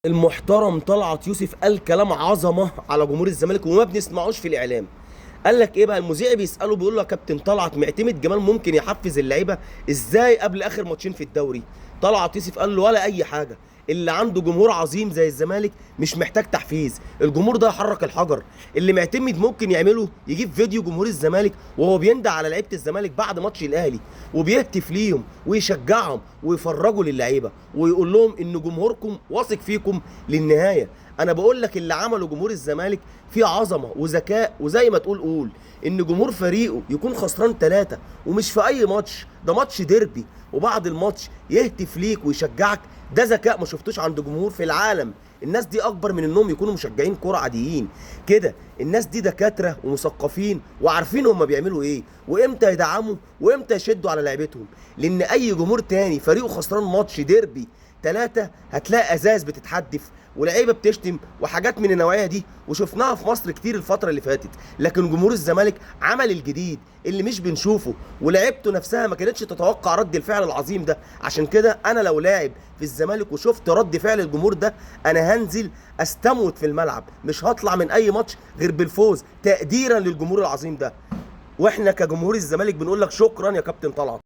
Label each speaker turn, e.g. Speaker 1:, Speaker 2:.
Speaker 1: المحترم طلعت يوسف قال كلام عظمه على جمهور الزمالك وما بنسمعوش في الاعلام. قال لك ايه بقى؟ المذيع بيساله بيقول له يا كابتن طلعت، معتمد جمال ممكن يحفز اللعيبة ازاي قبل اخر ماتشين في الدوري؟ طلعت يوسف قال له ولا اي حاجة، اللي عنده جمهور عظيم زي الزمالك مش محتاج تحفيز، الجمهور ده يحرك الحجر. اللي معتمد ممكن يعمله يجيب فيديو جمهور الزمالك وهو بيندع على لعيبة الزمالك بعد ماتش الاهلي وبيهتف ليهم ويشجعهم ويفرجوا للعيبة ويقول لهم ان جمهوركم واثق فيكم للنهاية. انا بقول لك اللي عمله جمهور الزمالك فيه عظمه وذكاء، وزي ما تقول قول ان جمهور فريقه يكون خسران 3 ومش في اي ماتش، ده ماتش ديربي، وبعد الماتش يهتف ليك ويشجعك، ده ذكاء ما شفتوش عند جمهور في العالم. الناس دي اكبر من انهم يكونوا مشجعين كرة عاديين كده، الناس دي دكاترة ومثقفين وعارفين هم بيعملوا ايه وامتى يدعموا وامتى يشدوا على لعيبتهم. لان اي جمهور تاني فريقه خسران ماتش ديربي 3 هتلاقي ازاز بتتحدف ولعيبة بتشتم وحاجات من النوعية دي، وشفناها في مصر كتير الفترة اللي فاتت. لكن جمهور الزمالك عمل الجديد اللي مش بنشوفه، ولعيبته نفسها ما كانتش تتوقع رد الفعل العظيم ده. عشان كده انا لو لاعب في الزمالك وشفت رد فعل الجمهور ده انا هنزل استموت في الملعب، مش هطلع من اي ماتش غير بالفوز تقديرا للجمهور العظيم ده. واحنا كجمهور الزمالك بنقول لك شكرا يا كابتن طلعت.